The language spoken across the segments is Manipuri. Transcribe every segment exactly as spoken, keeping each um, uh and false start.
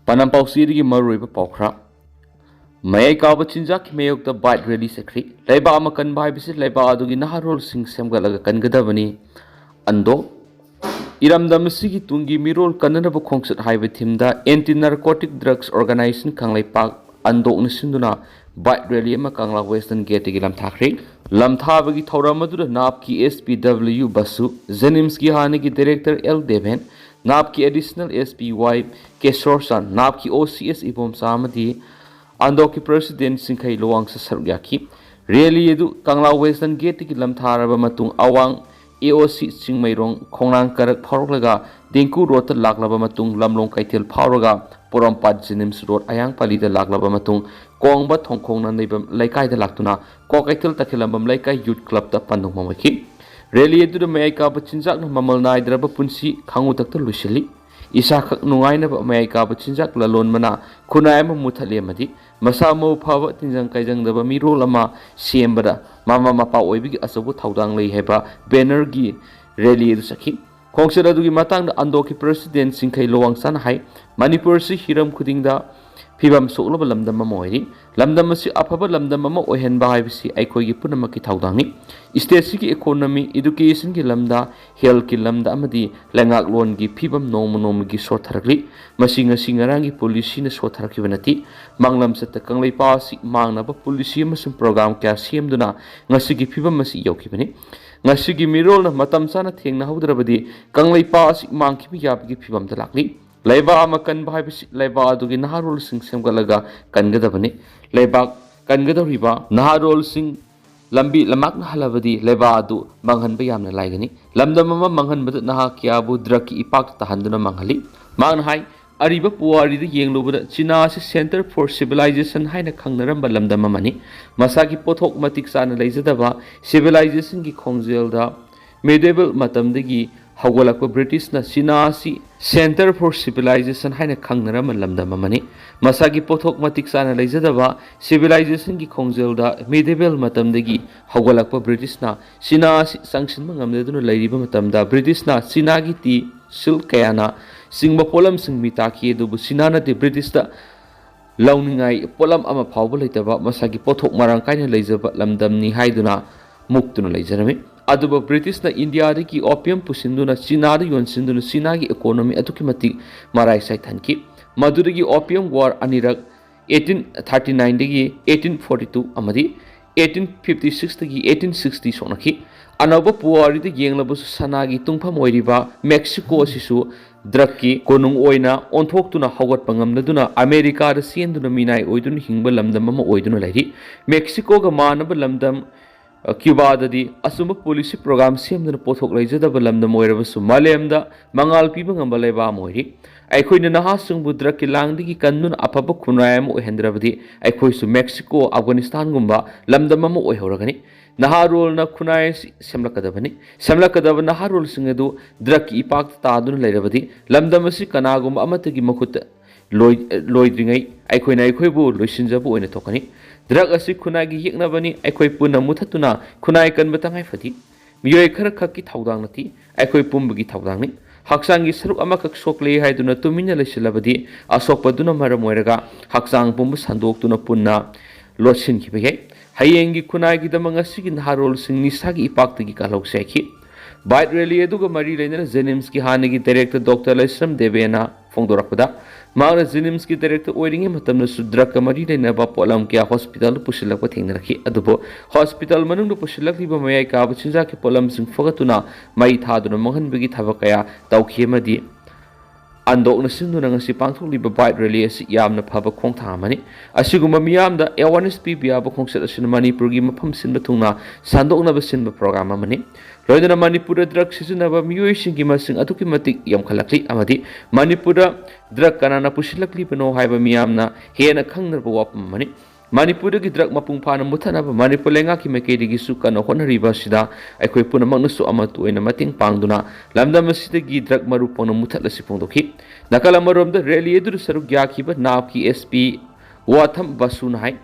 ꯄꯥꯎꯆꯦꯗꯒꯤ ꯃꯔꯨꯑꯣꯏꯕ ꯄꯥꯎ ꯈꯔ꯫ ꯃꯌꯥꯏ ꯀꯥꯕ ꯆꯤꯟꯖꯥꯛꯀꯤ ꯃꯥꯌꯣꯛꯇ ꯕꯥꯏꯛ ꯔꯦꯂꯤ ꯆꯠꯈ꯭ꯔꯤ꯫ ꯂꯩꯕꯥꯛ ꯑꯃ ꯀꯟꯕ ꯍꯥꯏꯕꯁꯤ ꯂꯩꯕꯥꯛ ꯑꯗꯨꯒꯤ ꯅꯍꯥꯔꯣꯜꯁꯤꯡ ꯁꯦꯝꯒꯠꯂꯒ ꯀꯟꯒꯗꯕꯅꯤ꯫ ꯑꯟꯗꯣ ꯏꯔꯝꯗꯝ ꯑꯁꯤꯒꯤ ꯇꯨꯡꯒꯤ ꯃꯤꯔꯣꯜ ꯀꯟꯅꯅꯕ ꯈꯣꯡꯆꯠ ꯍꯥꯏꯕ ꯊꯤꯝꯗ Anti Narcotic Drugs Organisation Kangleipak, ꯑꯟꯗꯣꯛꯅ ꯁꯤꯟꯗꯨꯅ ꯕꯥꯏꯛ ꯔꯦꯂꯤ ꯑꯃ ꯀꯪꯂꯥ ꯋꯦꯁꯇꯔꯟ ꯒꯦꯠꯇꯒꯤ ꯂꯝꯊꯥꯈ꯭ꯔꯦ꯫ ꯂꯝꯊꯥꯕꯒꯤ ꯊꯧꯔꯝ ꯑꯗꯨꯗ ꯅꯥꯞꯀꯤ S P W ꯕꯁꯨ, ꯖꯦꯅꯤꯝꯁꯀꯤ ꯍꯥꯟꯅꯒꯤ ꯗꯥꯏꯔꯦꯛꯇꯔ ꯑꯦꯜ ꯗꯦꯕꯦꯟ, ꯅꯥꯞꯀꯤ additional S P Y Keshor Chan, ꯅꯥꯞꯀꯤ O C S ꯏꯕꯣꯝꯆꯥ ꯑꯃꯗꯤ ꯑꯟꯗꯣꯛꯀꯤ ꯄ꯭ꯔꯁꯤꯗꯦꯟ ꯁꯤꯡꯈꯩ ꯂꯨꯋꯥꯡꯁ ꯁꯔꯨꯛ ꯌꯥꯈꯤ꯫ ꯔꯦꯂꯤ ꯑꯗꯨ ꯀꯪꯂꯥ ꯋꯦꯁꯇꯔꯟ ꯒꯦꯠꯇꯒꯤ ꯂꯝꯊꯥꯔꯕ ꯃꯇꯨꯡ ꯑꯋꯥꯡ A O C ꯆꯤꯡꯃꯩꯔꯣꯡ ꯈꯣꯡꯅꯥꯡ ꯀꯔꯛ ꯐꯥꯎꯔꯛꯂꯒ ꯗꯦꯡꯀꯨ ꯔꯣꯗꯇ ꯂꯥꯛꯂꯕ ꯃꯇꯨꯡ ꯂꯝꯂꯣꯡ ꯀꯩꯊꯦꯜ ꯐꯥꯎꯔꯒ ꯄꯣꯔꯣꯝꯄꯥꯠ ꯖꯦꯅꯤꯝꯁ ꯔꯣꯗ ꯑꯌꯥꯡꯄꯜꯂꯤꯗ ꯂꯥꯛꯂꯕ ꯃꯇꯨꯡ ꯀꯣꯡꯕ ꯊꯣꯡꯈꯣꯡ ꯅꯟꯗꯩꯕꯝ ꯂꯩꯀꯥꯏꯗ ꯂꯥꯛꯇꯨꯅ ꯀ꯭ꯋꯥꯀꯩꯊꯦꯜ ꯇꯈꯦꯂꯝꯕꯝ ꯂꯩꯀꯥꯏ ꯌꯨꯠ ꯀ꯭ꯂꯕꯇ ꯄꯟꯗꯨꯡ ꯐꯝꯈꯤ꯫ ꯔꯦꯂꯤ ꯑꯗꯨꯗ ꯃꯌꯥꯏ ꯀꯥꯕ ꯆꯤꯟꯖꯥꯛꯅ ꯃꯃꯜ ꯅꯥꯏꯗ꯭ꯔꯕ ꯄꯨꯟꯁꯤ ꯈꯥꯡꯉꯨꯇꯛꯇ ꯂꯣꯏꯁꯤꯜꯂꯤ꯫ ꯏꯁꯥꯈꯛ ꯅꯨꯡꯉꯥꯏꯅꯕ ꯃꯌꯥꯏ ꯀꯥꯕ ꯆꯤꯟꯖꯥꯛ ꯂꯂꯣꯟꯕꯅ ꯈꯨꯟꯅꯥꯏ ꯑꯃ ꯃꯨꯊꯠꯂꯤ ꯑꯃꯗꯤ ꯃꯁꯥ ꯃꯎ ꯐꯕ, ꯇꯤꯟꯖꯪ ꯀꯥꯏꯖꯪꯗꯕ ꯃꯤꯔꯣꯜ ꯑꯃ ꯁꯦꯝꯕꯗ ꯃꯃꯥ ꯃꯄꯥ ꯑꯣꯏꯕꯒꯤ ꯑꯆꯧꯕ ꯊꯧꯗꯥꯡ ꯂꯩ ꯍꯥꯏꯕ ꯕꯦꯅꯔꯒꯤ ꯔꯦꯂꯤ ꯑꯗꯨ ꯆꯠꯈꯤ꯫ ꯈꯣꯡꯆꯠ ꯑꯗꯨꯒꯤ ꯃꯇꯥꯡꯗ ꯑꯟꯗꯣꯛꯀꯤ ꯄ꯭ꯔꯁꯤꯗꯦꯟ ꯁꯤꯡꯈꯩ ꯂꯨꯋꯥꯡꯁꯥꯅ ꯍꯥꯏ, ꯃꯅꯤꯄꯨꯔ ꯑꯁꯤ ꯍꯤꯔꯝ ꯈꯨꯗꯤꯡꯗ ꯐꯤꯕꯝ ꯁꯣꯛꯂꯕ ꯂꯝꯗꯝ ꯑꯃ ꯑꯣꯏꯔꯤ꯫ ꯂꯝꯗꯝ ꯑꯁꯤ ꯑꯐꯕ ꯂꯝꯗꯝ ꯑꯃ ꯑꯣꯏꯍꯟꯕ ꯍꯥꯏꯕꯁꯤ ꯑꯩꯈꯣꯏꯒꯤ ꯄꯨꯝꯅꯃꯛꯀꯤ ꯊꯧꯗꯥꯡꯅꯤ꯫ ꯁ꯭ꯇꯦꯠꯁꯤꯒꯤ ꯏꯀꯣꯅꯣꯃꯤ, ꯏꯗꯨꯀꯦꯁꯟꯒꯤ ꯂꯝꯗ, ꯍꯦꯜꯊꯀꯤ ꯂꯝꯗ ꯑꯃꯗꯤ ꯂꯩꯉꯥꯛꯂꯣꯟꯒꯤ ꯐꯤꯕꯝ ꯅꯣꯡꯃ ꯅꯣꯡꯃꯒꯤ ꯁꯣꯠꯊꯔꯛꯂꯤ꯫ ꯃꯁꯤ ꯉꯁꯤ ꯉꯔꯥꯡꯒꯤ ꯄꯣꯂꯤꯁꯤꯅ ꯁꯣꯠꯊꯔꯛꯈꯤꯕ ꯅꯠꯇꯦ꯫ ꯃꯥꯡꯂꯝꯆꯠꯇ ꯀꯪꯂꯩꯄꯥꯛ ꯑꯁꯤ ꯃꯥꯡꯅꯕ ꯄꯣꯂꯤꯁꯤ ꯑꯃꯁꯨꯡ ꯄ꯭ꯔꯣꯒ꯭ꯔꯥꯝ ꯀꯌꯥ ꯁꯦꯝꯗꯨꯅ ꯉꯁꯤꯒꯤ ꯐꯤꯕꯝ ꯑꯁꯤ ꯌꯧꯈꯤꯕꯅꯤ꯫ ꯉꯁꯤꯒꯤ ꯃꯤꯔꯣꯜꯅ ꯃꯇꯝ ꯆꯥꯅ ꯊꯦꯡꯅꯍꯧꯗ꯭ꯔꯕꯗꯤ ꯀꯪꯂꯩꯄꯥꯛ ꯑꯁꯤ ꯃꯥꯡꯈꯤꯕ ꯌꯥꯕꯒꯤ ꯐꯤꯕꯝꯗ ꯂꯥꯛꯂꯤ꯫ ꯂꯩꯕꯥꯛ ꯑꯃ ꯀꯟꯕ ꯍꯥꯏꯕꯁꯤ ꯂꯩꯕꯥꯛ ꯑꯗꯨꯒꯤ ꯅꯍꯥꯔꯣꯜꯁꯤꯡ ꯁꯦꯝꯒꯠꯂꯒ ꯀꯟꯒꯗꯕꯅꯤ꯫ ꯂꯩꯕꯥꯛ ꯀꯟꯒꯗꯧꯔꯤꯕ ꯅꯍꯥꯔꯣꯜꯁꯤꯡ ꯂꯝꯕꯤ ꯂꯝꯃꯥꯡꯅ ꯍꯜꯂꯕꯗꯤ ꯂꯩꯕꯥꯛ ꯑꯗꯨ ꯃꯥꯡꯍꯟꯕ ꯌꯥꯝꯅ ꯂꯥꯏꯒꯅꯤ꯫ ꯂꯝꯗꯝ ꯑꯃ ꯃꯥꯡꯍꯟꯕꯗ ꯅꯍꯥꯛ ꯀꯌꯥꯕꯨ ꯗ꯭ꯔꯒꯀꯤ ꯏꯄꯥꯛꯇ ꯇꯥꯍꯟꯗꯨꯅ ꯃꯥꯡꯍꯜꯂꯤ꯫ ꯃꯍꯥꯛꯅ ꯍꯥꯏ, ꯑꯔꯤꯕ ꯄꯨꯋꯥꯔꯤꯗ ꯌꯦꯡꯂꯨꯕꯗ ꯆꯤꯅꯥ ꯑꯁꯤ Center for Civilization ꯍꯥꯏꯅ ꯈꯪꯅꯔꯝꯕ ꯂꯝꯗꯝ ꯑꯃꯅꯤ꯫ ꯃꯁꯥꯒꯤ ꯄꯣꯠꯊꯣꯛ ꯃꯇꯤꯛ ꯆꯥꯅ ꯂꯩꯖꯗꯕ, ꯁꯤꯚꯤꯂꯥꯏꯖꯦꯁꯟꯒꯤ ꯈꯣꯡꯖꯦꯜꯗ medieval ꯃꯇꯝꯗꯒꯤ ꯍꯧꯒꯠꯂꯛꯄ ꯕ꯭ꯔꯤꯇꯤꯁꯅ ꯆꯤꯅꯥ ꯑꯁꯤ Center for Civilization ꯍꯥꯏꯅ ꯈꯪꯅꯔꯝꯕ ꯂꯝꯗꯝ ꯑꯃꯅꯤ꯫ ꯃꯁꯥꯒꯤ ꯄꯣꯠꯊꯣꯛ ꯃꯇꯤꯛ ꯆꯥꯅ ꯂꯩꯖꯗꯕ, ꯁꯤꯚꯤꯂꯥꯏꯖꯦꯁꯟꯒꯤ ꯈꯣꯡꯖꯦꯜꯗ medieval ꯃꯇꯝꯗꯒꯤ ꯍꯧꯒꯠꯂꯛꯄ ꯕ꯭ꯔꯤꯇꯤꯁꯅ ꯆꯤꯅꯥ ꯑꯁꯤ ꯆꯪꯁꯤꯟꯕ ꯉꯝꯅꯗꯨꯅ ꯂꯩꯔꯤꯕ ꯃꯇꯝꯗ ꯕ꯭ꯔꯤꯇꯤꯁꯅ ꯆꯤꯅꯥꯒꯤ ꯇꯤ ꯁꯤꯜꯛ ꯀꯌꯥꯅ ꯆꯤꯡꯕ ꯄꯣꯠꯂꯝꯁꯤꯡ ꯃꯤ ꯇꯥꯈꯤ꯫ ꯑꯗꯨꯕꯨ ꯆꯤꯅꯥꯅꯗꯤ ꯕ꯭ꯔꯤꯇꯤꯁꯇ ꯂꯧꯅꯤꯡꯉꯥꯏ ꯄꯣꯠꯂꯝ ꯑꯃ ꯐꯥꯎꯕ ꯂꯩꯇꯕ, ꯃꯁꯥꯒꯤ ꯄꯣꯠꯊꯣꯛ ꯃꯔꯥꯡ ꯀꯥꯏꯅ ꯂꯩꯖꯕ ꯂꯝꯗꯝꯅꯤ ꯍꯥꯏꯗꯨꯅ ꯃꯨꯛꯇꯨꯅ ꯂꯩꯖꯔꯝꯃꯤ꯫ ꯑꯗꯨꯕꯨ ꯕ꯭ꯔꯤꯇꯤꯁꯅ ꯏꯟꯗꯤꯌꯥꯗꯒꯤ opium ꯄꯨꯁꯤꯟꯗꯨꯅ ꯆꯤꯅꯥꯗ ꯌꯣꯟꯁꯤꯟꯗꯨꯅ ꯆꯤꯅꯥꯒꯤ economy ꯑꯗꯨꯛꯀꯤ ꯃꯇꯤꯛ ꯃꯔꯥꯏ ꯆꯥꯏꯊꯟꯈꯤ꯫ ꯃꯗꯨꯗꯒꯤ opium war ꯑꯅꯤꯔꯛ, eighteen thirty nineꯗꯒꯤ eighteen forty two ꯑꯃꯗꯤ eighteen fifty sixꯇꯒꯤ eighteen sixty ꯁꯣꯛꯅꯈꯤ꯫ ꯑꯅꯧꯕ ꯄꯨꯋꯥꯔꯤꯗ ꯌꯦꯡꯂꯕꯁꯨ ꯁꯅꯥꯒꯤ ꯇꯨꯡꯐꯝ ꯑꯣꯏꯔꯤꯕ ꯃꯦꯛꯁꯤꯀꯣ ꯑꯁꯤꯁꯨ drugꯀꯤ ꯀꯣꯅꯨꯡ ꯑꯣꯏꯅ ꯑꯣꯟꯊꯣꯛꯇꯨꯅ ꯍꯧꯒꯠꯄ ꯉꯝꯂꯗꯨꯅ ꯑꯃꯦꯔꯤꯀꯥꯗ ꯆꯦꯟꯗꯨꯅ ꯃꯤꯅꯥꯏ ꯑꯣꯏꯗꯨꯅ ꯍꯤꯡꯕ ꯂꯝꯗꯝ ꯑꯃ ꯑꯣꯏꯗꯨꯅ ꯂꯩꯔꯤ꯫ ꯃꯦꯛꯁꯤꯀꯣꯒ ꯃꯥꯟꯅꯕ ꯂꯝꯗꯝ, ꯑ, ꯀ꯭ꯌꯨꯕꯥꯗꯗꯤ ꯑꯆꯨꯝꯕ policy program ꯁꯦꯝꯗꯨꯅ ꯄꯣꯠꯊꯣꯛ ꯂꯩꯖꯗꯕ ꯂꯝꯗꯝ ꯑꯣꯏꯔꯕꯁꯨ ꯃꯥꯂꯦꯝꯗ ꯃꯉꯥꯜ ꯄꯤꯕ ꯉꯝꯕ ꯂꯩꯕꯥꯛ ꯑꯃ ꯑꯣꯏꯔꯤ꯫ ꯑꯩꯈꯣꯏꯅ ꯅꯍꯥꯁꯤꯡꯕꯨ drugꯀꯤ ꯂꯥꯡꯗꯒꯤ ꯀꯟꯗꯨꯅ ꯑꯐꯕ ꯈꯨꯟꯅꯥꯏ ꯑꯃ ꯑꯣꯏꯍꯟꯗ꯭ꯔꯕꯗꯤ ꯑꯩꯈꯣꯏꯁꯨ ꯃꯦꯛꯁꯤꯀꯣ, ꯑꯐꯒꯥꯅꯤꯁꯇꯥꯟꯒꯨꯝꯕ ꯂꯝꯗꯝ ꯑꯃ ꯑꯣꯏꯍꯧꯔꯒꯅꯤ꯫ ꯅꯍꯥꯔꯣꯜꯅ ꯈꯨꯟꯅꯥꯏ ꯑꯁꯤ ꯁꯦꯝꯂꯛꯀꯗꯕꯅꯤ꯫ ꯁꯦꯝꯂꯛꯀꯗꯕ ꯅꯍꯥꯔꯣꯜꯁꯤꯡ ꯑꯗꯨ drugꯀꯤ ꯏꯄꯥꯛꯇ ꯇꯥꯗꯨꯅ ꯂꯩꯔꯕꯗꯤ ꯂꯝꯗꯝ ꯑꯁꯤ ꯀꯅꯥꯒꯨꯝꯕ ꯑꯃꯠꯇꯒꯤ ꯃꯈꯨꯠꯇ ꯂꯣꯏ-, ꯂꯣꯏꯗ꯭ꯔꯤꯉꯩ ꯑꯩꯈꯣꯏꯅ ꯑꯩꯈꯣꯏꯕꯨ ꯂꯣꯏꯁꯤꯟꯖꯕ ꯑꯣꯏꯅ ꯊꯣꯛꯀꯅꯤ꯫ Drug ꯑꯁꯤ ꯈꯨꯟꯅꯥꯏꯒꯤ ꯌꯦꯛꯅꯕꯅꯤ꯫ ꯑꯩꯈꯣꯏ ꯄꯨꯟꯅ ꯃꯨꯊꯠꯇꯨꯅ ꯈꯨꯟꯅꯥꯏ ꯀꯟꯕ ꯇꯉꯥꯏ ꯐꯗꯦ꯫ ꯃꯤꯑꯣꯏ ꯈꯔ ꯈꯛꯀꯤ ꯊꯧꯗꯥꯡ ꯅꯠꯇꯦ, ꯑꯩꯈꯣꯏ ꯄꯨꯝꯕꯒꯤ ꯊꯧꯗꯥꯡꯅꯤ꯫ ꯍꯛꯆꯥꯡꯒꯤ ꯁꯔꯨꯛ ꯑꯃꯈꯛ ꯁꯣꯛꯂꯦ ꯍꯥꯏꯗꯨꯅ ꯇꯨꯃꯤꯟꯅ ꯂꯩꯁꯤꯜꯂꯕꯗꯤ ꯑꯁꯣꯛꯄꯗꯨꯅ ꯃꯔꯝ ꯑꯣꯏꯔꯒ ꯍꯛꯆꯥꯡ ꯄꯨꯝꯕ ꯁꯟꯗꯣꯛꯇꯨꯅ ꯄꯨꯟꯅ ꯂꯣꯠꯁꯤꯟꯈꯤꯕ ꯌꯥꯏ꯫ ꯍꯌꯦꯡꯒꯤ ꯈꯨꯟꯅꯥꯏꯒꯤꯗꯃꯛ ꯉꯁꯤꯒꯤ ꯅꯍꯥꯔꯣꯜꯁꯤꯡ ꯅꯤꯁꯥꯒꯤ ꯏꯄꯥꯛꯇꯒꯤ ꯀꯜꯍꯧꯁꯤ ꯍꯥꯏꯈꯤ꯫ Bike rally ꯑꯗꯨꯒ ꯃꯔꯤ ꯂꯩꯅꯅ JNIMSꯀꯤ ꯍꯥꯟꯅꯒꯤ director Doctor ꯂꯩꯁ꯭ꯔꯝ ꯗꯦꯕꯦꯅ ꯐꯣꯡꯗꯣꯔꯛꯄꯗ, ꯃꯍꯥꯛꯅ JNIMSꯀꯤ director ꯑꯣꯏꯔꯤꯉꯩ ꯃꯇꯝꯗꯁꯨ drugꯀ ꯃꯔꯤ ꯂꯩꯅꯕ ꯄꯣꯠꯂꯝ ꯀꯌꯥ hospitalꯗ ꯄꯨꯁꯤꯜꯂꯛꯄ ꯊꯦꯡꯅꯔꯛꯈꯤ꯫ ꯑꯗꯨꯕꯨ hospital ꯃꯅꯨꯡꯗ ꯄꯨꯁꯤꯜꯂꯛꯂꯤꯕ ꯃꯌꯥꯏ ꯀꯥꯕ ꯆꯤꯟꯖꯥꯛꯀꯤ ꯄꯣꯠꯂꯝꯁꯤꯡ ꯐꯒꯠꯇꯨꯅ ꯃꯩ ꯊꯥꯗꯨꯅ ꯃꯥꯡꯍꯟꯕꯒꯤ ꯊꯕꯛ ꯀꯌꯥ ꯇꯧꯈꯤ ꯑꯃꯗꯤ ꯑꯟꯗꯣꯛꯅ ꯁꯤꯟꯗꯨꯅ ꯉꯁꯤ ꯄꯥꯡꯊꯣꯛꯂꯤꯕ bike rally ꯑꯁꯤ ꯌꯥꯝꯅ ꯐꯕ ꯈꯣꯡꯊꯥꯡ ꯑꯃꯅꯤ꯫ ꯑꯁꯤꯒꯨꯝꯕ ꯃꯤꯌꯥꯝꯗ awareness ꯄꯤꯕ ꯌꯥꯕ ꯈꯣꯡꯆꯠ ꯑꯁꯤꯅ ꯃꯅꯤꯄꯨꯔꯒꯤ ꯃꯐꯝ ꯁꯤꯟꯕ ꯊꯨꯡꯅ ꯁꯟꯗꯣꯛꯅꯕ ꯁꯤꯟꯕ program ꯑꯃꯅꯤ꯫ ꯂꯣꯏꯅꯅ ꯃꯅꯤꯄꯨꯔꯗ drug ꯁꯤꯖꯤꯟꯅꯕ ꯃꯤꯑꯣꯏꯁꯤꯡꯒꯤ ꯃꯁꯤꯡ ꯑꯗꯨꯛꯀꯤ ꯃꯇꯤꯛ ꯌꯥꯝꯈꯠꯂꯛꯂꯤ ꯑꯃꯗꯤ ꯃꯅꯤꯄꯨꯔꯗ drug ꯀꯅꯥꯅ ꯄꯨꯁꯤꯜꯂꯛꯂꯤꯕꯅꯣ ꯍꯥꯏꯕ ꯃꯤꯌꯥꯝꯅ ꯍꯦꯟꯅ ꯈꯪꯅꯔꯕ ꯋꯥꯐꯝ ꯑꯃꯅꯤ꯫ ꯃꯅꯤꯄꯨꯔꯗꯒꯤ drug ꯃꯄꯨꯡ ꯐꯥꯅ ꯃꯨꯠꯊꯠꯅꯕ ꯃꯅꯤꯄꯨꯔ ꯂꯩꯉꯥꯛꯀꯤ ꯃꯥꯏꯀꯩꯗꯒꯤꯁꯨ ꯀꯟꯅ ꯍꯣꯠꯅꯔꯤꯕ ꯑꯁꯤꯗ ꯑꯩꯈꯣꯏ ꯄꯨꯝꯅꯃꯛꯅꯁꯨ ꯑꯃꯠꯇ ꯑꯣꯏꯅ ꯃꯇꯦꯡ ꯄꯥꯡꯗꯨꯅ ꯂꯝꯗꯝ ꯑꯁꯤꯗꯒꯤ drug ꯃꯔꯨ ꯐꯪꯅ ꯃꯨꯠꯊꯠꯂꯁꯤ ꯐꯣꯡꯗꯣꯛꯈꯤ꯫ ꯅꯥꯀꯜ ꯑꯃꯔꯣꯝꯗ rally ꯑꯗꯨꯗ ꯁꯔꯨꯛ ꯌꯥꯈꯤꯕ ꯅꯥꯞꯀꯤ SP ꯋꯥꯊꯝ ꯕꯁꯨꯅ ꯍꯥꯏ,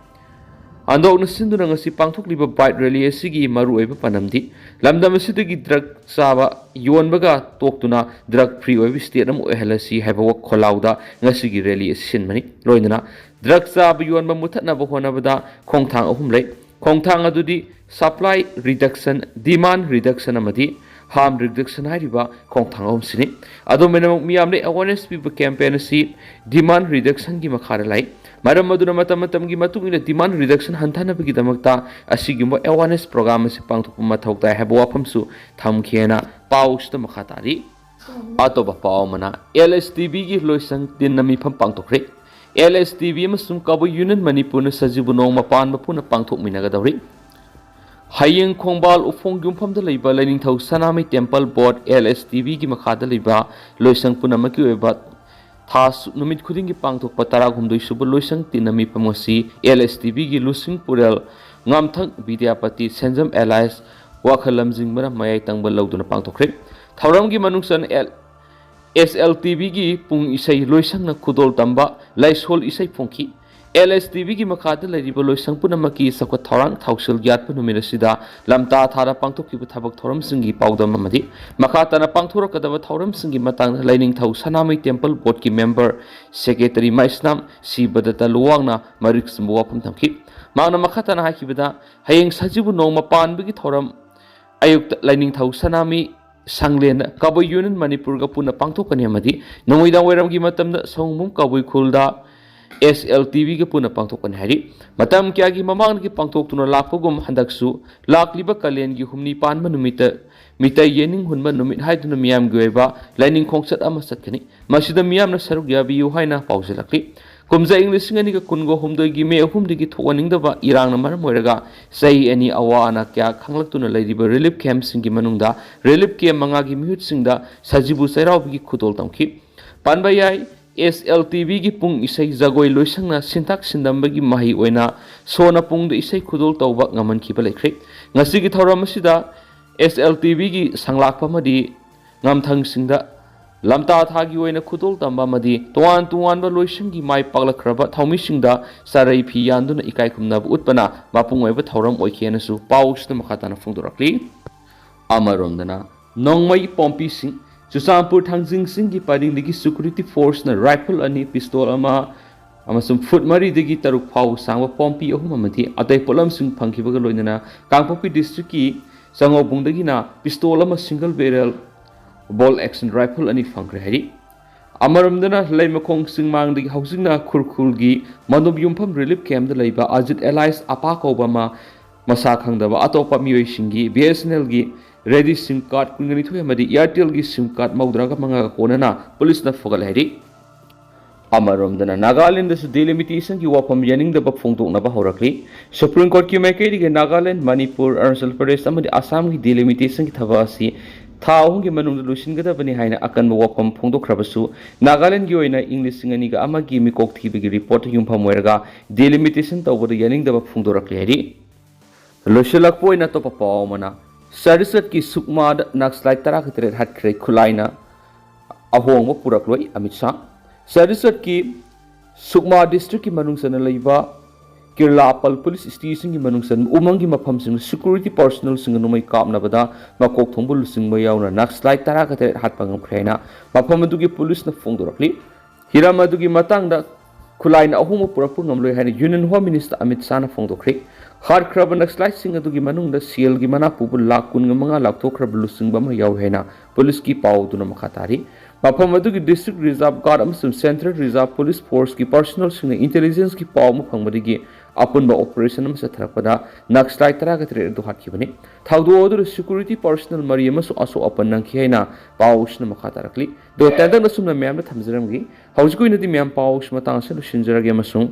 ꯍꯟꯗꯣꯛꯅ ꯁꯤꯟꯗꯨꯅ ꯉꯁꯤ ꯄꯥꯡꯊꯣꯛꯂꯤꯕ bike rally ꯑꯁꯤꯒꯤ ꯃꯔꯨꯑꯣꯏꯕ ꯄꯥꯟꯗꯝꯗꯤ ꯂꯝꯗꯝ ꯑꯁꯤꯗꯒꯤ drug ꯆꯥꯕ ꯌꯣꯟꯕꯒ ꯇꯣꯛꯇꯨꯅ drug free ꯑꯣꯏꯕ state ꯑꯃ ꯑꯣꯏꯍꯜꯂꯁꯤ ꯍꯥꯏꯕ ꯋꯥꯈꯜꯂꯥꯎꯗ ꯉꯁꯤꯒꯤ rally ꯑꯁꯤ ꯁꯤꯟꯕꯅꯤ꯫ ꯂꯣꯏꯅꯅ drug ꯆꯥꯕ ꯌꯣꯟꯕ ꯃꯨꯊꯠꯅꯕ ꯍꯣꯠꯅꯕꯗ ꯈꯣꯡꯊꯥꯡ ꯑꯍꯨꯝ ꯂꯩ꯫ ꯈꯣꯡꯊꯥꯡ ꯑꯗꯨꯗꯤ supply reduction, demand reduction ꯑꯃꯗꯤ harm reduction ꯍꯥꯏꯔꯤꯕ ꯈꯣꯡꯊꯥꯡ ꯑꯍꯨꯝꯁꯤꯅꯤ꯫ ꯑꯗꯨꯝ ꯑꯣꯏꯅꯃꯛ ꯃꯤꯌꯥꯝꯗ awareness ꯄꯤꯕ campaign ꯑꯁꯤ demand reductionꯒꯤ ꯃꯈꯥꯗ ꯂꯩ꯫ ꯃꯔꯝ ꯑꯗꯨꯅ ꯃꯇꯝ ꯃꯇꯝꯒꯤ ꯃꯇꯨꯡ ꯏꯟꯅ demand reduction ꯍꯟꯊꯅꯕꯒꯤꯗꯃꯛꯇ ꯑꯁꯤꯒꯨꯝꯕ awareness program ꯑꯁꯤ ꯄꯥꯡꯊꯣꯛꯄ ꯃꯊꯧ ꯇꯥꯏ ꯍꯥꯏꯕ ꯋꯥꯐꯝꯁꯨ ꯊꯝꯈꯤꯑꯅ ꯄꯥꯎꯁꯤꯗ ꯃꯈꯥ ꯇꯥꯔꯤ꯫ ꯑꯇꯣꯞꯄ ꯄꯥꯎ ꯑꯃꯅ, LSTBꯒꯤ ꯂꯣꯏꯁꯪ ꯇꯤꯟꯅ ꯃꯤꯐꯝ ꯄꯥꯡꯊꯣꯛꯈ꯭ꯔꯦ꯫ LSTB ꯑꯃꯁꯨꯡ ꯀꯕꯨꯏ ꯌꯨꯅꯤꯌꯟ ꯃꯅꯤꯄꯨꯔꯅ ꯁꯖꯤꯕꯨ ꯅꯣꯡꯃ ꯄꯥꯟꯕ ꯄꯨꯟꯅ ꯄꯥꯡꯊꯣꯛꯃꯤꯟꯅꯒꯗꯧꯔꯤ꯫ ꯍꯌꯦꯡ ꯈꯣꯡꯕꯥꯜ ꯎꯐꯣꯡ ꯌꯨꯝꯐꯝꯗ ꯂꯩꯕ ꯂꯥꯏꯅꯤꯡꯊꯧ ꯁꯅꯥꯃꯍꯤ ꯇꯦꯝꯄꯜ ꯕꯣꯔꯗ, LSTBꯒꯤ ꯃꯈꯥꯗ ꯂꯩꯕ ꯂꯣꯏꯁꯪ ꯄꯨꯝꯅꯃꯛꯀꯤ ꯑꯣꯏꯕ ꯊꯥ ꯁꯨ-, ꯅꯨꯃꯤꯠ ꯈꯨꯗꯤꯡꯒꯤ ꯄꯥꯡꯊꯣꯛꯄ ꯇꯔꯥꯍꯨꯝꯗꯣꯏ ꯁꯨꯕ ꯂꯣꯏꯁꯪ ꯇꯤꯟꯅ ꯃꯤꯐꯝ ꯑꯁꯤ LSTBꯒꯤ ꯂꯨꯆꯤꯡ ꯄꯨꯔꯦꯜ ꯉꯥꯝꯊꯪ ꯕꯤꯗ꯭ꯌꯥꯄꯇꯤ ꯁꯦꯟꯖꯝ ꯑꯦꯂꯥꯏꯁ ꯋꯥꯈꯜ ꯂꯝꯖꯤꯡꯕꯅ ꯃꯌꯥꯏ ꯇꯪꯕ ꯂꯧꯗꯨꯅ ꯄꯥꯡꯊꯣꯛꯈ꯭ꯔꯦ꯫ ꯊꯧꯔꯝꯒꯤ ꯃꯅꯨꯡ ꯆꯟꯅ ꯑꯦꯜ-, SLTBꯒꯤ ꯄꯨꯡ ꯏꯁꯩ ꯂꯣꯏꯁꯪꯅ ꯈꯨꯗꯣꯜ ꯇꯝꯕ ꯂꯥꯏꯁꯣꯜ ꯏꯁꯩ ꯐꯣꯡꯈꯤ꯫ LSTBꯒꯤ ꯃꯈꯥꯗ ꯂꯩꯔꯤꯕ ꯂꯣꯏꯁꯪ ꯄꯨꯝꯅꯃꯛꯀꯤ ꯆꯥꯎꯈꯠ ꯊꯧꯔꯥꯡ ꯊꯧꯁꯤꯜ ꯌꯥꯠꯄ ꯅꯨꯃꯤꯠ ꯑꯁꯤꯗ ꯂꯝꯇꯥ ꯊꯥꯗ ꯄꯥꯡꯊꯣꯛꯈꯤꯕ ꯊꯕꯛ ꯊꯧꯔꯝꯁꯤꯡꯒꯤ ꯄꯥꯎꯗꯝ ꯑꯃꯗꯤ ꯃꯈꯥ ꯇꯥꯅ ꯄꯥꯡꯊꯣꯔꯛꯀꯗꯕ ꯊꯧꯔꯝꯁꯤꯡꯒꯤ ꯃꯇꯥꯡꯗ ꯂꯥꯏꯅꯤꯡꯊꯧ ꯁꯅꯥꯃꯍꯤ ꯇꯦꯝꯄꯜ ꯕꯣꯔꯗꯀꯤ ꯃꯦꯝꯕꯔ ꯁꯦꯀ꯭ꯔꯦꯇꯔꯤ ꯃꯥꯏꯁꯅꯥꯝ ꯁꯤ ꯕꯗꯠꯇ ꯂꯨꯋꯥꯡꯅ ꯃꯔꯤꯛ ꯆꯨꯝꯕ ꯋꯥꯐꯝ ꯊꯝꯈꯤ꯫ ꯃꯍꯥꯛꯅ ꯃꯈꯥ ꯇꯥꯅ ꯍꯥꯏꯈꯤꯕꯗ, ꯍꯌꯦꯡ ꯁꯖꯤꯕꯨ ꯅꯣꯡꯃ ꯄꯥꯟꯕꯒꯤ ꯊꯧꯔꯝ ꯑꯌꯨꯛꯇ ꯂꯥꯏꯅꯤꯡꯊꯧ ꯁꯅꯥꯃꯍꯤ ꯁꯪꯂꯦꯟꯗ ꯀꯕꯨꯏ ꯌꯨꯅꯤꯌꯟ ꯃꯅꯤꯄꯨꯔꯒ ꯄꯨꯟꯅ ꯄꯥꯡꯊꯣꯛꯀꯅꯤ ꯑꯃꯗꯤ ꯅꯨꯃꯤꯗꯥꯡ ꯋꯥꯏꯔꯝꯒꯤ ꯃꯇꯝꯗ ꯁꯑꯣꯝꯕꯨꯡ ꯀꯕꯨꯏ ꯈꯨꯜꯗ SLTBꯒ ꯄꯨꯟꯅ ꯄꯥꯡꯊꯣꯛꯀꯅꯤ ꯍꯥꯏꯔꯤ꯫ ꯃꯇꯝ ꯀꯌꯥꯒꯤ ꯃꯃꯥꯡꯗꯒꯤ ꯄꯥꯡꯊꯣꯛꯇꯨꯅ ꯂꯥꯛꯄꯒꯨꯝ ꯍꯟꯗꯛꯁꯨ ꯂꯥꯛꯂꯤꯕ ꯀꯥꯂꯦꯟꯒꯤ ꯍꯨꯝꯅꯤ ꯄꯥꯟꯕ ꯅꯨꯃꯤꯠꯇ ꯃꯤꯇꯩ ꯌꯦꯅꯤꯡ ꯍꯨꯟꯕ ꯅꯨꯃꯤꯠ ꯍꯥꯏꯗꯨꯅ ꯃꯤꯌꯥꯝꯒꯤ ꯑꯣꯏꯕ ꯂꯥꯏꯅꯤꯡ ꯈꯣꯡꯆꯠ ꯑꯃ ꯆꯠꯀꯅꯤ꯫ ꯃꯁꯤꯗ ꯃꯤꯌꯥꯝꯅ ꯁꯔꯨꯛ ꯌꯥꯕꯤꯌꯨ ꯍꯥꯏꯅ ꯄꯥꯎꯖꯦꯜꯂꯛꯂꯤ꯫ ꯀꯨꯝꯖꯥ ꯏꯪ ꯂꯤꯁꯤꯡ ꯑꯅꯤꯒ ꯀꯨꯟꯒ ꯍꯨꯝꯗꯣꯏꯒꯤ ꯃꯦ ꯑꯍꯨꯝꯗꯒꯤ ꯊꯣꯛꯍꯟꯅꯤꯡꯗꯕ ꯏꯔꯥꯡꯅ ꯃꯔꯝ ꯑꯣꯏꯔꯒ ꯆꯍꯤ ꯑꯅꯤ ꯑꯋꯥ ꯑꯅꯥ ꯀꯌꯥ ꯈꯥꯡꯂꯛꯇꯨꯅ ꯂꯩꯔꯤꯕ relief campꯁꯤꯡꯒꯤ ꯃꯅꯨꯡꯗ relief camp ꯃꯉꯥꯒꯤ ꯃꯤꯍꯨꯠꯁꯤꯡꯗ ꯁꯖꯤꯕꯨ ꯆꯩꯔꯥꯎꯕꯒꯤ ꯈꯨꯗꯣꯜ ꯇꯝꯈꯤ꯫ ꯄꯥꯟꯕ ꯌꯥꯏ, SLTBꯒꯤ ꯄꯨꯡ ꯏꯁꯩ ꯖꯒꯣꯏ ꯂꯣꯏꯁꯪꯅ ꯁꯤꯟꯇꯥꯛ ꯁꯤꯟꯗꯝꯕꯒꯤ ꯃꯍꯩ ꯑꯣꯏꯅ ꯁꯣꯅ ꯄꯨꯡꯗ ꯏꯁꯩ ꯈꯨꯗꯣꯜ ꯇꯧꯕ ꯉꯝꯍꯟꯈꯤꯕ ꯂꯩꯈ꯭ꯔꯦ꯫ ꯉꯁꯤꯒꯤ ꯊꯧꯔꯝ ꯑꯁꯤꯗ SLTBꯒꯤ ꯁꯪꯂꯥꯛꯄ ꯑꯃꯗꯤ ꯉꯝꯊꯪꯁꯤꯡꯗ ꯂꯝꯇꯥ ꯊꯥꯒꯤ ꯑꯣꯏꯅ ꯈꯨꯗꯣꯜ ꯇꯝꯕ ꯑꯃꯗꯤ ꯇꯣꯉꯥꯟ ꯇꯣꯉꯥꯟꯕ ꯂꯣꯏꯁꯪꯒꯤ ꯃꯥꯏ ꯄꯥꯛꯂꯛꯈ꯭ꯔꯕ ꯊꯧꯃꯤꯁꯤꯡꯗ ꯆꯥꯔꯩ ꯐꯤ ꯌꯥꯟꯗꯨꯅ ꯏꯀꯥꯏ ꯈꯨꯝꯅꯕ ꯎꯠꯄꯅ ꯃꯄꯨꯡ ꯑꯣꯏꯕ ꯊꯧꯔꯝ ꯑꯣꯏꯈꯤ ꯍꯥꯏꯅꯁꯨ ꯄꯥꯎꯁꯤꯗ ꯃꯈꯥ ꯇꯥꯅ ꯐꯣꯡꯗꯣꯔꯛꯂꯤ꯫ ꯑꯃꯔꯣꯝꯗꯅ ꯅꯣꯡꯃꯩ ꯄꯣꯝꯄꯤꯁꯤꯡ, ꯆꯨꯔꯆꯥꯟꯄꯨꯔ ꯊꯥꯡꯖꯤꯡꯁꯤꯡꯒꯤ ꯄꯔꯤꯡꯗꯒꯤ ꯁꯦꯀ꯭ꯌꯨꯔꯤꯇꯤ ꯐꯣꯔꯁꯅ ꯔꯥꯏꯐꯜ ꯑꯅꯤ, ꯄꯤꯁꯇꯣꯜ ꯑꯃ ꯑꯃꯁꯨꯡ ꯐꯨꯠ ꯃꯔꯤꯗꯒꯤ ꯇꯔꯨꯛ ꯐꯥꯎꯕ ꯁꯥꯡꯕ ꯄꯣꯝꯄꯤ ꯑꯍꯨꯝ ꯑꯃꯗꯤ ꯑꯇꯩ ꯄꯣꯠꯂꯝꯁꯤꯡ ꯐꯪꯈꯤꯕꯒ ꯂꯣꯏꯅꯅ ꯀꯥꯡꯄꯣꯛꯄꯤ ꯗꯤꯁꯇ꯭ꯔꯤꯛꯀꯤ ꯆꯪꯉꯧꯕꯨꯡꯗꯒꯤꯅ ꯄꯤꯁꯇꯣꯜ ꯑꯃ, ꯁꯤꯡꯒꯜ ꯕꯦꯔꯦꯜ ꯕꯣꯜ ꯑꯦꯛꯁꯟ ꯔꯥꯏꯐꯜ ꯑꯅꯤ ꯐꯪꯈ꯭ꯔꯦ ꯍꯥꯏꯔꯤ꯫ ꯑꯃꯔꯣꯝꯗꯅ ꯂꯩꯃꯈꯣꯡ ꯆꯤꯡꯃꯥꯡꯗꯒꯤ ꯍꯧꯖꯤꯛꯅ ꯈꯨꯔꯈꯨꯜꯒꯤ ꯃꯅꯣꯞ ꯌꯨꯝꯐꯝ ꯔꯤꯂꯤꯐ ꯀꯦꯝꯞꯇ ꯂꯩꯕ ꯑꯖꯤꯠ ꯑꯦꯂꯥꯏꯁ ꯑꯄꯥ ꯀꯧꯕ ꯑꯃ ꯃꯁꯥ ꯈꯪꯗꯕ ꯑꯇꯣꯞꯄ ꯃꯤꯑꯣꯏꯁꯤꯡꯒꯤ ꯕꯤ ꯑꯦꯁ ꯑꯦꯟ ꯑꯦꯜꯒꯤ ꯔꯦꯗꯤ ꯁꯤꯝ ꯀꯥꯔꯗ ꯀꯨꯟꯒ ꯅꯤꯊꯣꯏ ꯑꯃꯗꯤ ꯑꯦꯌꯥꯔꯇꯦꯜꯒꯤ ꯁꯤꯝ ꯀꯥꯔꯗ ꯃꯧꯗ꯭ꯔꯥꯒ ꯃꯉꯥꯒ ꯀꯣꯟꯅꯅ ꯄꯨꯂꯤꯁꯅ ꯐꯒꯠꯂꯦ ꯍꯥꯏꯔꯤ꯫ ꯑꯃꯔꯣꯝꯗꯅ ꯅꯥꯒꯥꯂꯦꯟꯗꯁꯨ ꯗꯤꯂꯤꯃꯤꯇꯦꯁꯟꯒꯤ ꯋꯥꯐꯝ ꯌꯥꯅꯤꯡꯗꯕ ꯐꯣꯡꯗꯣꯛꯅꯕ ꯍꯧꯔꯛꯂꯤ꯫ ꯁꯨꯄ꯭ꯔꯤꯝ ꯀꯣꯔꯠꯀꯤ ꯃꯥꯏꯀꯩꯗꯒꯤ ꯅꯥꯒꯥꯂꯦꯟ, ꯃꯅꯤꯄꯨꯔ, ꯑꯔꯨꯅꯥꯆꯜ ꯄ꯭ꯔꯗꯦꯁ ꯑꯃꯗꯤ ꯑꯁꯥꯝꯒꯤ ꯗꯤꯂꯤꯃꯤꯇꯦꯁꯟꯒꯤ ꯊꯕꯛ ꯑꯁꯤ ꯊꯥ ꯑꯍꯨꯝꯒꯤ ꯃꯅꯨꯡꯗ ꯂꯣꯏꯁꯤꯟꯒꯗꯕꯅꯤ ꯍꯥꯏꯅ ꯑꯀꯟꯕ ꯋꯥꯐꯝ ꯐꯣꯡꯗꯣꯛꯈ꯭ꯔꯕꯁꯨ, ꯅꯥꯒꯥꯂꯦꯟꯒꯤ ꯑꯣꯏꯅ ꯏꯪ ꯂꯤꯁꯤꯡ ꯑꯅꯤꯒ ꯑꯃꯒꯤ ꯃꯤꯀꯣꯛ ꯊꯤꯕꯒꯤ ꯔꯤꯄꯣꯔꯠꯇ ꯌꯨꯝꯐꯝ ꯑꯣꯏꯔꯒ ꯗꯤꯂꯤꯃꯤꯇꯦꯁꯟ ꯇꯧꯕꯗ ꯌꯥꯅꯤꯡꯗꯕ ꯐꯣꯡꯗꯣꯔꯛꯂꯤ ꯍꯥꯏꯔꯤ꯫ ꯂꯣꯏꯁꯤꯜꯂꯛꯄ ꯑꯣꯏꯅ ꯑꯇꯣꯞꯄ ꯄꯥꯎ ꯑꯃꯅ, ꯆꯇꯤꯁꯒꯔꯀꯤ ꯁꯨꯛꯃꯥꯗ ꯅꯛꯁꯂꯥꯏꯠ ꯇꯔꯥꯒ ꯇꯔꯦꯠ ꯍꯥꯠꯈ꯭ꯔꯦ, ꯈꯨꯠꯂꯥꯏꯅ ꯑꯍꯣꯡꯕ ꯄꯨꯔꯛꯂꯣꯏ ꯑꯃꯤꯠ ꯁꯥꯍ꯫ ꯆꯇꯤꯁꯒꯔꯀꯤ ꯁꯨꯛꯃꯥ ꯗꯤꯁꯇ꯭ꯔꯤꯛꯀꯤ ꯃꯅꯨꯡ ꯆꯟꯅ ꯂꯩꯕ ꯀꯤꯔꯂꯥꯄꯜ ꯄꯨꯂꯤꯁ ꯁ꯭ꯇꯦꯁꯟꯒꯤ ꯃꯅꯨꯡ ꯆꯟꯕ ꯎꯃꯪꯒꯤ ꯃꯐꯝꯁꯤꯡꯗ ꯁꯦꯀ꯭ꯌꯨꯔꯤꯇꯤ ꯄꯔꯁꯣꯅꯦꯜꯁꯤꯡꯒ ꯅꯣꯡꯃꯩ ꯀꯥꯞꯅꯕꯗ ꯃꯀꯣꯛ ꯊꯣꯡꯕ ꯂꯨꯆꯤꯡꯕ ꯌꯥꯎꯅ ꯅꯛꯁꯂꯥꯏꯠ ꯇꯔꯥꯒ ꯇꯔꯦꯠ ꯍꯥꯠꯄ ꯉꯝꯈ꯭ꯔꯦ ꯍꯥꯏꯅ ꯃꯐꯝ ꯑꯗꯨꯒꯤ ꯄꯨꯂꯤꯁꯅ ꯐꯣꯡꯗꯣꯔꯛꯂꯤ꯫ ꯍꯤꯔꯝ ꯑꯗꯨꯒꯤ ꯃꯇꯥꯡꯗ ꯈꯨꯠꯂꯥꯏꯅ ꯑꯍꯣꯡꯕ ꯄꯨꯔꯛꯄ ꯉꯝꯂꯣꯏ ꯍꯥꯏꯅ ꯌꯨꯅꯤꯌꯟ ꯍꯣꯝ ꯃꯤꯅꯤꯁꯇꯔ ꯑꯃꯤꯠ ꯁꯥꯍꯅ ꯐꯣꯡꯗꯣꯛꯈ꯭ꯔꯦ꯫ ꯍꯥꯠꯈ꯭ꯔꯕ ꯅꯛꯁꯂꯥꯏꯠꯁꯤꯡ ꯑꯗꯨꯒꯤ ꯃꯅꯨꯡꯗ ꯁꯦꯜꯒꯤ ꯃꯅꯥ ꯄꯨꯕ ꯂꯥꯈ ꯀꯨꯟꯒ ꯃꯉꯥ ꯂꯥꯎꯊꯣꯛꯈ꯭ꯔꯕ ꯂꯨꯆꯤꯡꯕ ꯑꯃ ꯌꯥꯎꯏ ꯍꯥꯏꯅ ꯄꯨꯂꯤꯁꯀꯤ ꯄꯥꯎ ꯑꯗꯨꯅ ꯃꯈꯥ ꯇꯥꯔꯤ꯫ ꯃꯐꯝ ꯑꯗꯨꯒꯤ ꯗꯤꯁꯇ꯭ꯔꯤꯛ ꯔꯤꯖꯥꯔꯚ ꯒꯥꯔꯗ ꯑꯃꯁꯨꯡ ꯁꯦꯟꯇ꯭ꯔꯦꯜ ꯔꯤꯖꯥꯔꯚ ꯄꯨꯂꯤꯁ ꯐꯣꯔꯁꯀꯤ ꯄꯔꯁꯣꯅꯦꯜꯁꯤꯡꯅ ꯏꯟꯇꯦꯂꯤꯖꯦꯟꯁꯀꯤ ꯄꯥꯎ ꯑꯃ ꯐꯪꯕꯗꯒꯤ ꯑꯄꯨꯟꯕ ꯑꯣꯄꯔꯦꯁꯟ ꯑꯃ ꯆꯠꯊꯔꯛꯄꯗ ꯅꯛꯁꯂꯥꯏꯠ ꯇꯔꯥꯒ ꯇꯔꯦꯠ ꯑꯗꯨ ꯍꯥꯠꯈꯤꯕꯅꯤ꯫ ꯊꯧꯗꯣꯛ ꯑꯗꯨꯗ ꯁꯦꯀ꯭ꯌꯨꯔꯤꯇꯤ ꯄꯔꯁꯣꯅꯦꯜ ꯃꯔꯤ ꯑꯃꯁꯨ ꯑꯁꯣꯛ ꯑꯄꯟ ꯅꯪꯈꯤ ꯍꯥꯏꯅ ꯄꯥꯎꯁꯤꯅ ꯃꯈꯥ ꯇꯥꯔꯛꯂꯤ꯫ ꯑꯗꯣ ꯇꯦꯟꯇꯛꯅ ꯁꯨꯝꯅ ꯃꯌꯥꯝꯗ ꯊꯝꯖꯔꯝꯒꯦ꯫ ꯍꯧꯖꯤꯛꯀꯤ ꯑꯣꯏꯅꯗꯤ ꯃꯌꯥꯝ ꯄꯥꯎꯁꯤ ꯃꯇꯥꯡ ꯑꯁꯤꯗ ꯂꯣꯏꯁꯤꯟꯖꯔꯒꯦ ꯑꯃꯁꯨꯡ